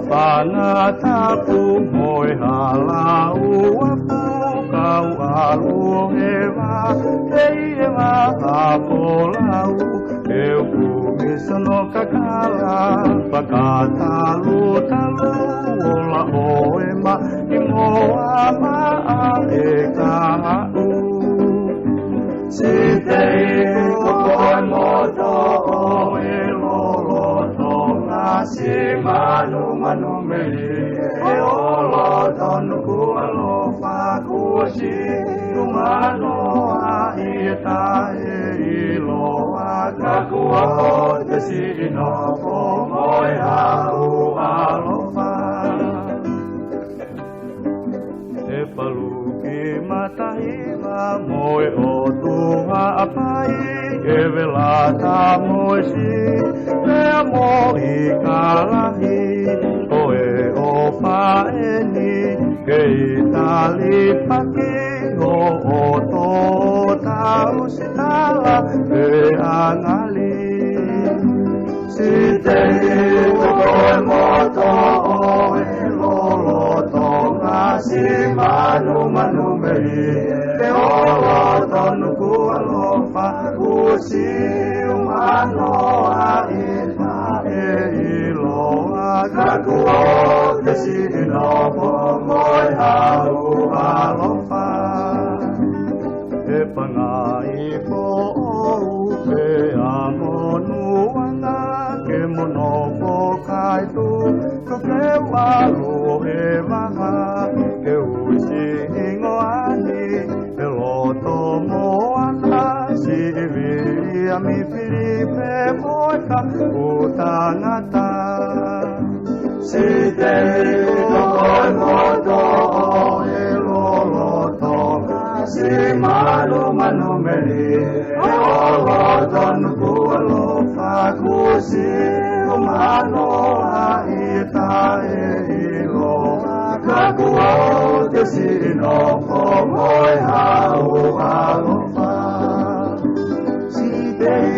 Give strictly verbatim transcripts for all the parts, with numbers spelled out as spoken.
Fanga tapu mo e hala ua, kau ʻalu he vā, pei he vā Hapolau, ʻe u kumi sono kakala, fakatalutalu, ola ʻo e maʻi mo ʻa maʻa e kahaʻu. Sitei ko koe moutolu ʻo e lolotonga, siʻi manumanu meli, ʻe ʻolo tonu kuo ʻaloʻofa, kuo siʻi umanoaʻi, taʻe ʻiloa, ka kuo te siʻi nofo mo e hau ʻaloʻofa. ʻE Paluki Matahiva mo e ʻOtua Haʻapai, ʻe Velata mo e Sipea mo ʻIkalahi, ko e ʻofa eni kei talipaki, ʻo ʻoto tausi tala pe angali. Sitei ko koe moutolu ʻo e lolotonga, siʻi manumanu meli, ʻe ʻolo tonu kuo ʻaloʻofa, kuo siʻi umanoaʻi, taʻe ʻiloa, ka kuo te siʻi nofo mo e hau ʻaloʻofa. ʻE Pangai Foʻou pea mo Nuʻuanga, ke mo nofo kai tuʻu, ko ke ʻalu he vaha, ke uisi hingoa ni he loto moana, siʻi Viliami Filipe mo e kapu tangata. Sitei ko koe moutolu ʻo e lolotonga, siʻi manumanu meli, ʻe ʻolo tonu kuo ʻaloʻofa, kuo siʻi umanoaʻi, taʻe ʻiloa, ka kuo te siʻi nofo mo e hau ʻaloʻofa. Sitei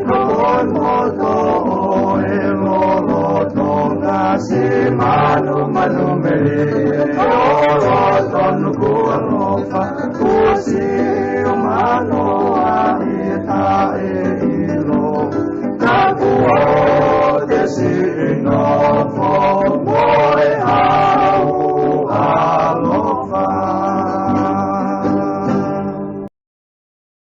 ko koe moutolu ʻo e lolotonga, siʻi manumanu meli, ʻe ʻolo tonu kuo ʻaloʻofa, kuo siʻi umanoaʻi, taʻe ʻiloa, ka kuo te siʻi nofo